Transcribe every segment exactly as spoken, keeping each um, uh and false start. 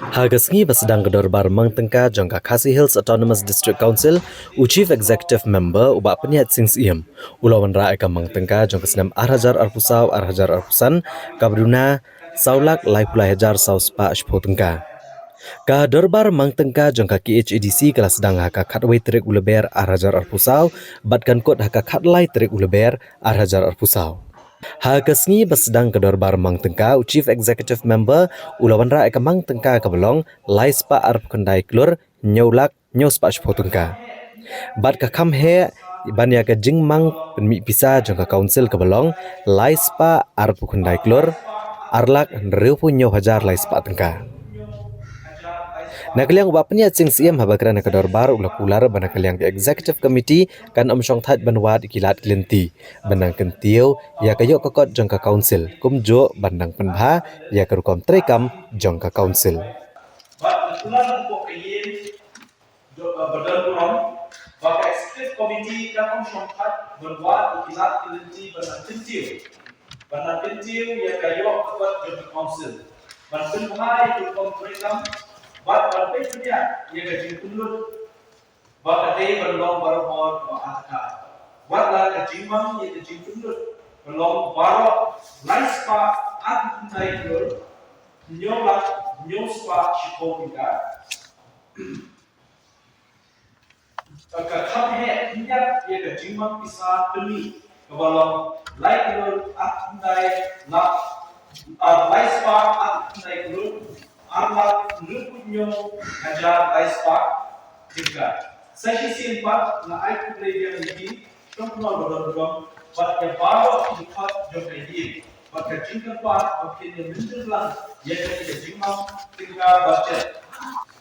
Ha ka sngi ba sdang ka dorbar mang tyngka jong ka Khasi Hills Autonomous District Council, u Chief Executive Member u Bah Pynïaid Sing Syiem u la wanrah ïa ka mang tyngka jong ka snem ar hajar arphew saw ar hajar arphew san, kaba duna saw lak laiphew lai hajar saw spah shiphew tyngka. Ka dorbar mang tyngka jong ka K H A D C ka la sdang ha ka khatwei tarik u Lber ar hajar arphew saw bad kan kut ha ka khatlai tarik u Lber ar hajar arphew saw. Ha ka sngi ba sdang ka dorbar mang tyngka, u Chief Executive Member u la wanrah ïa ka mang tyngka kaba long lai spah arphew khyndai klur hynñiew lak hynñiew spah shiphew tyngka. Bad ka kham heh ban ïa ka jingmang pynmih pisa jong ka council kaba long lai spah arphew khyndai klur ar lak hynriewphew hynñiew hajar lai spah tyngka. Na ka liang u Bah Pynïaid Sing Syiem haba kren ha ka dorbar u la kular ba na ka liang ka Executive Committee kan ym shongthait ban wad ïa ki lad ki lynti ban nang kyntiew ïa ka ïoh ka kot jong ka council, kumjuh ban nang pynbha ïa ka rukom treikam jong ka council. Bad ka kular na ka bok ka ïing jong ka ba don burom ba ka Executive Committee kan ym shongthait ban wad ïa ki lad ki lynti ban nang kyntiew, ban nang kyntiew ïa ka ïoh ka kot jong ka council, ban pynbha ïa ka rukom treikam bad ban pynbha ïa ka jingpynlut ba ka dei ban long barabor kaba artatien. Wat la ka jingmang ïa ka jingpynlut ban long baroh lai spah arphew khyndai klur hynñiew lak hynñiew spah shiphew tyngka. Ka kham heh pynïap ïa ka jingmang pisa pynmih kaba long lai klur arphew khyndai lak, ah, lai spah arphew khyndai klur ar lak hynriewphew hynñiew hajar lai spah tyngka. Sa shisien pat nga ai khublei biang ïa phi, shong kynnoh ba don burom, bad ïa baroh ki dkhot jong ka ïing bad ka jingkyrpad ba phin ïa mynjur lang ïa kane ka jingmang tyngka budget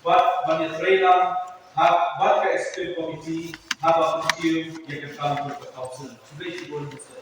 bad ban ïatrei lang ha bad ka Executive Committee haba kyntiew ïa ka kam jong ka council. Khublei shibun, Mister